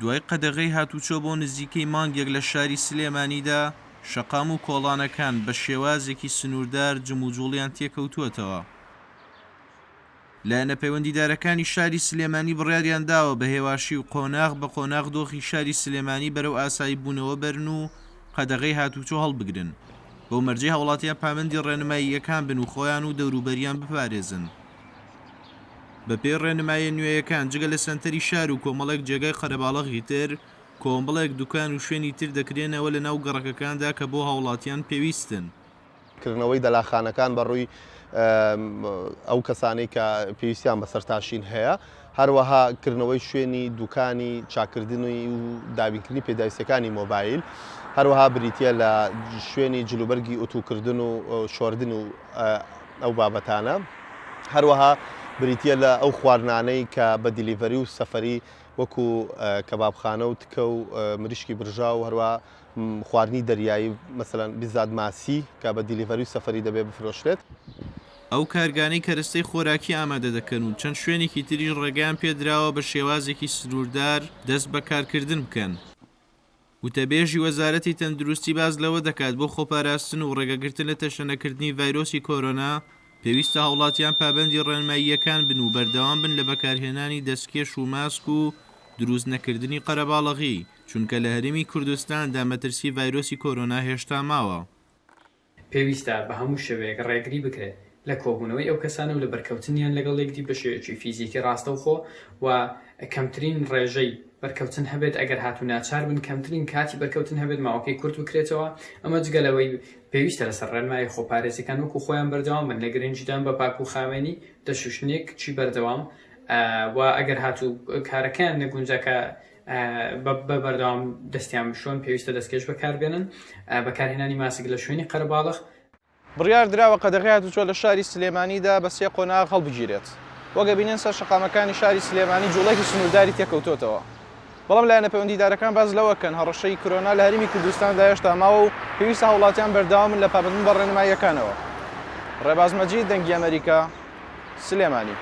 دوای قەدەغەی هاتوچۆ بۆ نزیکەی مانگێک لە شاری سلێمانیدا، شەقام و کۆڵانەکان بە شێوازێکی سنووردار جموجوڵیان تێکەوتووەتەوە. لایەنە پەیوەندیدارەکانی شاری سلێمانی بڕیاریان داوە بە هێواشی و قۆناغ بە قۆناغ دۆخی شاری سلێمانی بەرەو ئاساییبوونەوە بەرن و قەدەغەی هاتوچۆ هەڵبگرن، بەو مەرجەی هاوڵاتیان پابەندی ڕێنماییەکان بن و خۆیان و دەوروبەریان بپارێزن. بەپێی ڕێنماییە نوێیەکان، جگە لە سەنتەری شار و کۆمەڵێک جێگای قەرەباڵغی تر، کۆمەڵێک دوکان و شوێنی تر دەکرێنەوە لەناو گەڕەکەکاندا کە بۆ هاوڵاتیان پێویستن. کردنەوەی دەلاخانەکان بە ڕووی ئەو کەسانەی کە پێویستیان بە سەرتاشین هەیە، هەروەها کردنەوەی شوێنی دوکانی چاککردنی و دابینکردنی پێداویستیەکانی مۆبایل، هەروەها بریتیە لە شوێنی جلوبەرگی ئوتوکردن و شۆردن و ئەو بابەتانە، هەروەها بریتیە لە ئەو خواردنانەی کە بە delivery و سەفەری وەکو کەبابخانە و تکە و مریشکی برژاو و هەروەها خواردنی دەریایی مەسەلەن بیزات ماسی کە بە delivery و سەفەری دەبێت بفرۆشرێت. ئەو کارگانەی کەرەستەی خۆراکی ئامادە دەکەن و چەند شوێنێکی تریش ڕێگەیان پێدراوە بە شێوازێکی سنووردار دەست بە کارکردن بکەن. وتەبێژی وەزارەتی تەندروستی باس لەوە دەکات بۆ خۆپاراستن و ڕێگەگرتن لە تەشەنەکردنی ڤایرۆسی کۆرۆنا پێویستە هاوڵاتیان پابەندی ڕێنماییەکان بن و بەردەوام بن لە بەکارهێنانی دەستکێش و ماسک و دروست نەکردنی قەرەباڵەغی، چونکە لە هەرێمی کوردستاندا مەترسی ڤایرۆسی کۆرۆنا هێشتا ماوە. پێویستە بە هەموو شێوەیەک ڕێگری بکرێت لە کۆبوونەوەی ئەو کەسانە و لە بەرکەوتنیان لەگەڵ یەکدی بە شێوەیەکی فیزیکی ڕاستەوخۆ و کەمترین ڕێژەی بەرکەوتن هەبێت ئەگەر هاتوو ناچار بن کەمترین کاتی بەرکەوتن هەبێت ماوەکەی کورت بکرێتەوە ئەمە جگە لەوەی پێویستە لەسەر ڕێنمایی خۆپارێزیەکان وەکو خۆیان بەردەوام بن لە گرنگیدان بە پاک و خاوێنی دەست شوشتنێکی بەردەوام و ئەگەر هاتوو کارەکەیان نەگونجا کە بە بەردەوام دەستیان بشۆن، پێویستە دەستکێش بەکاربێنن، بەکارهێنانی ماسک لە شوێنی قەرەباڵغ. بڕیار دراوە قەدەغەی هاتوچۆ لە شاری سلێمانیدا بە سێ قۆناغ هەڵبگیرێت. وەک ئەبینن سەر شەقامەکانی شاری سلێمانی جوڵەیەکی سنورداری تێکەوتۆتەوە. بەڵام لایەنە پەیوەندیدارەکان باس لەوەکەن هەڕەشەی کرۆنا لە هەرێمی کوردستاندا هێشتا ماوە و پێویستە هاوڵاتیان بەردەوامن لە پابەندبوون بە ڕێنماییەکانەوە. ڕێباز مەجید، دەنگی ئەمەریکا، سلێمانی.